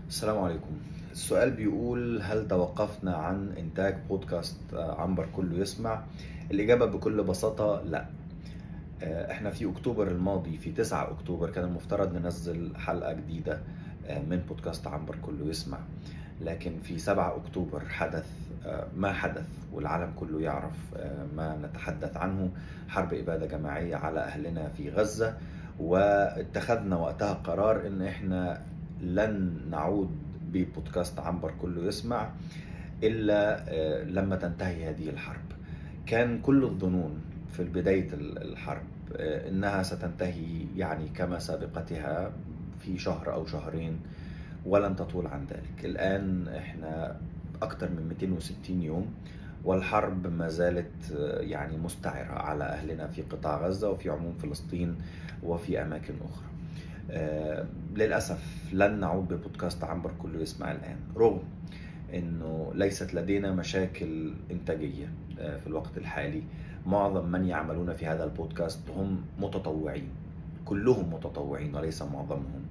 السلام عليكم. السؤال بيقول: هل توقفنا عن إنتاج بودكاست عنبر كله يسمع؟ الإجابة بكل بساطة لا. احنا في أكتوبر الماضي، في 9 أكتوبر، كان المفترض ننزل حلقة جديدة من بودكاست عنبر كله يسمع، لكن في 7 أكتوبر حدث ما حدث، والعالم كله يعرف ما نتحدث عنه، حرب إبادة جماعية على أهلنا في غزة. واتخذنا وقتها قرار إن احنا لن نعود ببودكاست عنبر كله يسمع إلا لما تنتهي هذه الحرب. كان كل الظنون في بداية الحرب إنها ستنتهي يعني كما سابقتها في شهر أو شهرين ولن تطول عن ذلك. الآن إحنا أكثر من 260 يوم والحرب ما زالت يعني مستعرة على أهلنا في قطاع غزة وفي عموم فلسطين وفي أماكن أخرى. للأسف لن نعود ببودكاست عنبر كله يسمع الآن، رغم أنه ليست لدينا مشاكل إنتاجية في الوقت الحالي. معظم من يعملون في هذا البودكاست هم متطوعين، كلهم متطوعين وليس معظمهم،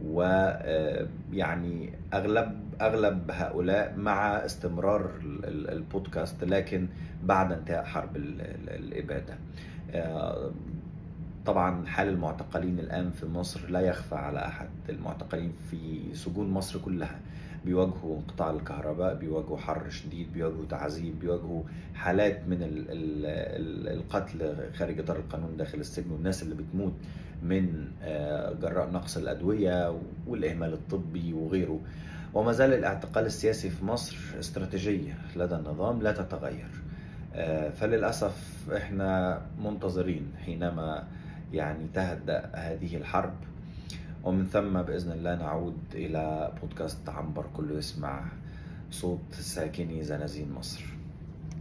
ويعني أغلب هؤلاء مع استمرار البودكاست لكن بعد انتهاء حرب الإبادة. طبعا حال المعتقلين الآن في مصر لا يخفى على أحد. المعتقلين في سجون مصر كلها بيواجهوا انقطاع الكهرباء، بيواجهوا حر شديد، بيواجهوا تعذيب، بيواجهوا حالات من القتل خارج إطار القانون داخل السجن، والناس اللي بتموت من جراء نقص الأدوية والإهمال الطبي وغيره. وما زال الاعتقال السياسي في مصر استراتيجية لدى النظام لا تتغير. فللأسف احنا منتظرين حينما يعني تهدأ هذه الحرب، ومن ثم بإذن الله نعود إلى بودكاست عنبر كله يسمع، صوت ساكني زنازين مصر.